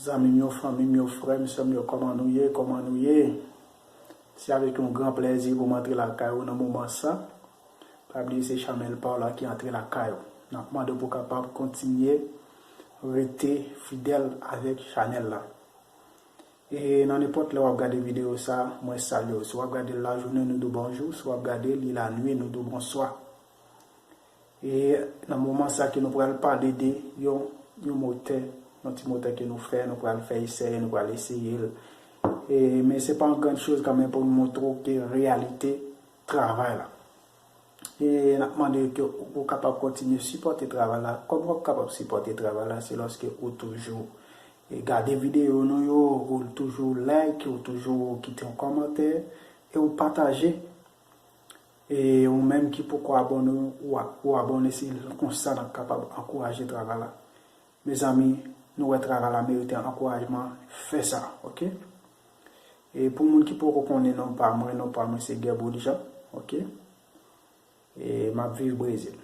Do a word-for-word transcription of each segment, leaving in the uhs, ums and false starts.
Zanmi m yo, fanmi m yo, frè m, sè m yo, kòman nou ye? Kòman nou ye? Se avèk yon gran plèzi pou m antre lakay ou nan moman sa. Pa bliye se chanèl pa w la ki antre lakay ou. N ap mande w pou w kapab kontinye rete fidèl avèk chanèl la. E nan nenpòt lè w ap gade videyo sa, mwen salye w. Si w ap gade l lajounen, nou di w bonjou. Si w ap gade li lannuit, nou di w bonswa. E nan moman sa ke nou pral pale de yon, yon motè, yon ti motè ke nou fè, nou pral fè eseye, nou pral eseye l. E, men se pa yon grann choz kanmenm pou nou montre w ke reyalite travay la. E n ap mande ke ou kapab kontinye sipòte travay la. Kòman w ap kapab sipòte travay la? Se lòske ou toujou, e, gade videyo nou yo, ou toujou like, ou toujou kite yon kòmantè, e ou pataje. E ou menm ki poko abòne, ou a-, ou abòne, se konsa n ap kapab ankouraje travay la. Mezanmi, nou wè travay la merite ankourajman, fè sa, oke? E pou moun ki poko konnen non pa mwen, non pa mwen se Guerbaud Jean, oke? E m ap viv Brezil.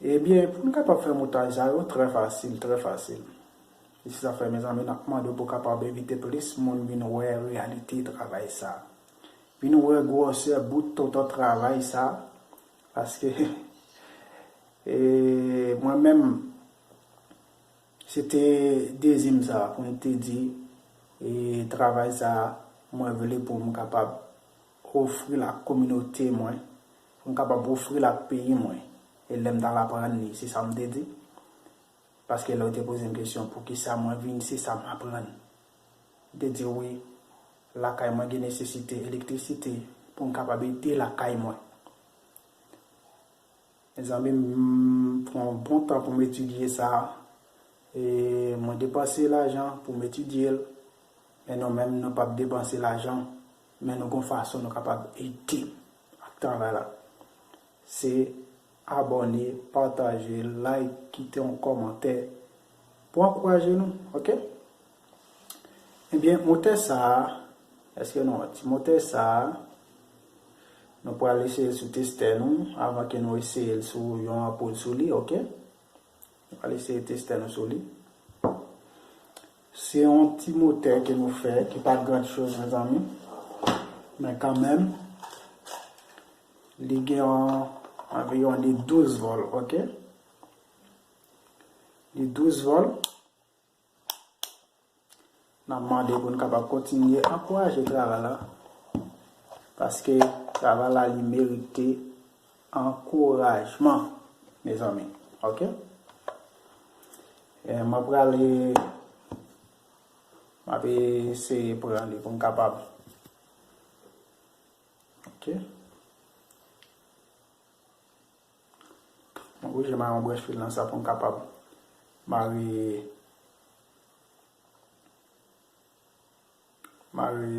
Ebyen, pou n kapab fè montaj sa yo, trè fasil, trè fasil. E se sa fè, mezanmi, n ap mande w pou w kapab envite plis moun vin wè reyalite travay sa. Vin wè gwosè bout tonton travay sa. Paske, e, mwen menm, se te dezi m sa pou m te di, e, travay sa, mwen vle pou m kapab ofri l ak kominote mwen, pou m kapab ofri l ak peyi mwen. E lè m t al aprann li, se sa m te di. Paske lè yo te poze m kesyon poukisa mwen vin, se sa m aprann. M te di wi, lakay mwen gen nesesite elektrisite pou m kapab ede lakay mwen. Mezanmi, m pran yon bon tan pou m etidye sa. E mwen depanse lajan pou m etidye l. Men nou menm, nou p ap depanse lajan. Men nou gon fason nou kapab ede ak travay la. Se abòne, pataje, like, kite yon kòmantè pou ankouraje nou, oke? Ebyen, motè sa a, èske nou wè ti motè sa a? Nou pral eseye l sou testè nou avan ke nou eseye l sou yon anpoul sou li, oke? Nou pral eseye testè nou sou li. Se yon ti motè ke nou fè, ki pa gran choz, mezanmi. Men kanmenm, li gen yon anviwon de douz vòl, oke? Li douz vòl. N ap mande pou n kapab kontinye ankouraje travay la, paske travay la, li merite ankourajman, mezanmi. Oke? E, m ap prale, m ap eseye pran li pou m kapab. Oke? Mwen oblije mare yon branch fil nan sa pou m kapab mare, mare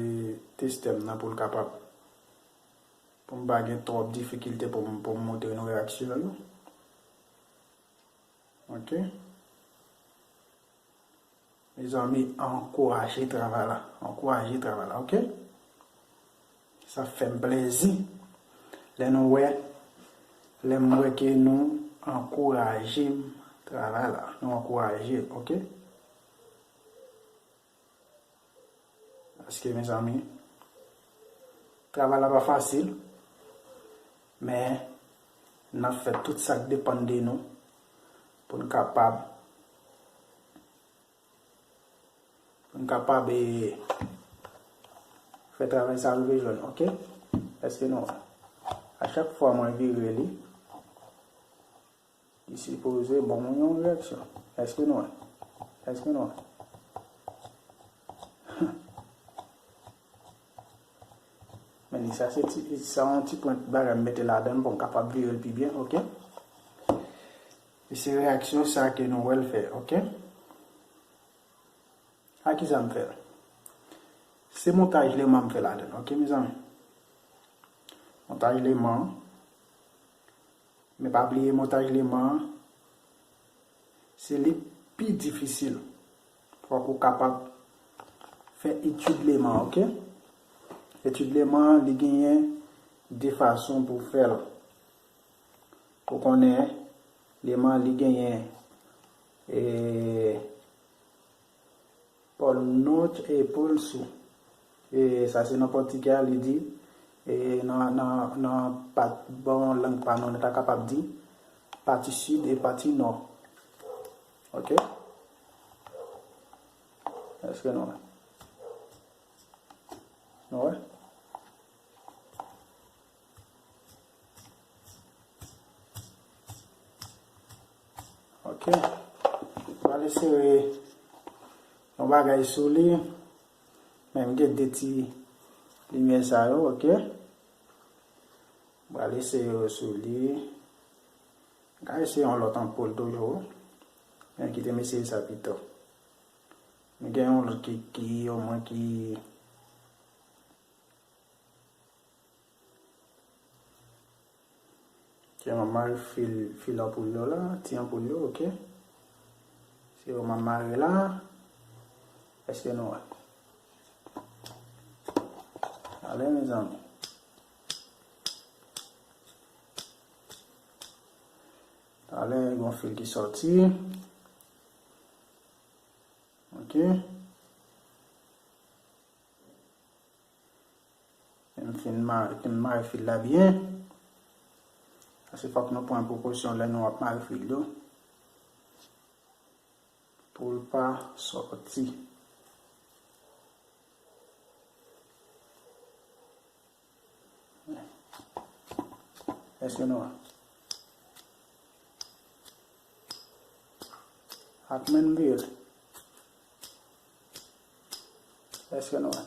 testè m nan pou l kapab, pou m pa gen twòp difikilte pou m, pou m montre nou reyaksyon yo. Oke? Mezanmi, ankouraje travay la. Ankouraje travay la, oke? Sa fè m plezi. Lè nou wè, lè m wè ke nou ankouraje m travay la. Nou ankouraje, oke? Paske, mezanmi, travay la pa fasil, men n ap fè tout sa k depann de nou pou n kapab Pou n kapab, e, fè travay sa rive jwenn, oke? Èske nou wè? A chak fwa mwen vire li, li sipoze ban mwen yon reyaksyon. Èske nou wè? Èske nou wè? Men li sa se ti, sa yon ti pwent bagay m mete ladan l pou m kapab vire l pi byen, oke? E se reyaksyon sa ke nou wè l fè, oke? A ki sa m fè l? Se montaj leman m fè ladan l, oke, mezanmi? Montaj leman, men pa bliye montaj leman, se li pi difisil. Fòk ou kapab fè etid leman, oke? Etid leman, li genyen de fason pou fè l. Ou konnen, leman, li genyen, e, Pòl Nòt e Pòl Sou. E sa se nan pòtigè, li di, e nan, nan, nan pa, bon, lang pa nou, nou ta kapab di, pati sid e pati nò. Ok? Èske nou wè? Nou wè? Ok. Mwen eseye yon bagay sou li. Men m gen de ti limyè sa yo, ok. Mwen eseye yo sou li. M ka eseye yon lòt anpoul toujou. Men kite m eseye sa pito. M gen yon lòt ki, ki, omwen ki, Ke m ap mare fil, fil anpoul yo la, ti anpoul yo, ok. Se yo m ap mare la. Èske nou wè? Ale, mezanmi. Ale, gon fil ki sòti. Ok. M fin mare, m mare fil la byen. Paske fòk nou pran prekosyon lè nou ap mare fil yo. Pou l pa sòti. Èske nou wè? Ak menm vire. Èske nou wè?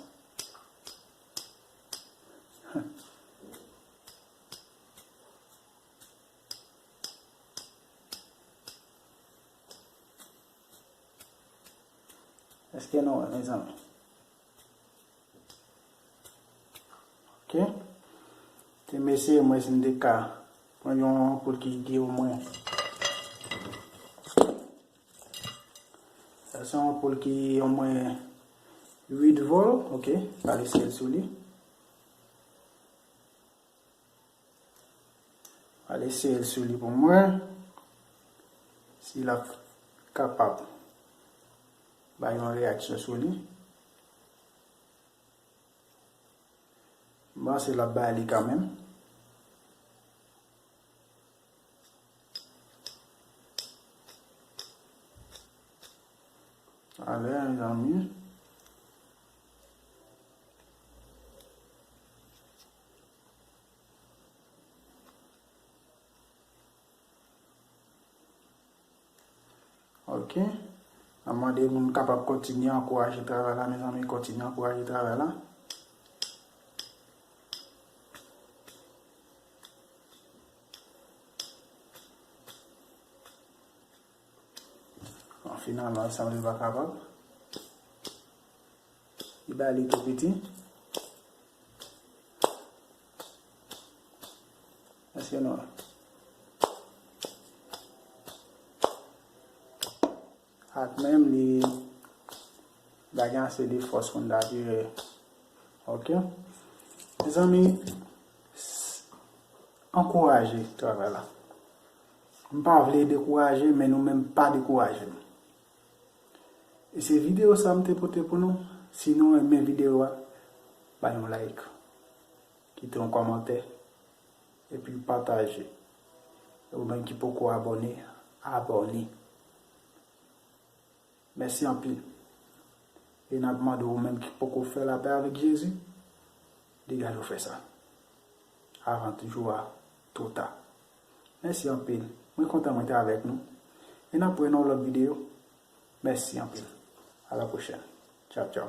Èske nou wè, mezanmi? Ok. Te m eseye, mwen, si m te ka pran yon anpoul ki gen omwen. Sa se yon anpoul ki omwen uit vòl, ok. Pale syèl sou li. Al eseye l sou li pou mwen. Si l ap kapab bay yon reyaksyon sou li. M panse l ap bay li kanmenm. Ale, mezanmi. Ok. N ap mande moun kapab kontinye ankouraje travay la, mezanmi, kontinye ankouraje travay la. Bon, finalman, l sanble l pa kapab. Li bay li tou piti. Èske nou wè? Ak menm li pa gen ase de fòs pou n ta dire. Ok. Mezanmi, s-, ankouraje travay la. M pa vle dekouraje, men nou menm pa dekouraje nou. E se videyo sa m te pote pou nou. Si nou renmen videyo a, bay yon like, kite yon kòmantè, epi pataje. E ou menm ki poko abòne, abòne. Mèsi anpil. E n ap mande ou menm ki poko fè lapè avèk Jezi, degaje w fè sa. Avan jou a twò ta. Mèsi anpil. Mwen kontan mwen te avèk nou. E n ap wè nan yon lòt videyo. Mèsi anpil. A la pwochèn. Tchaw, tchaw.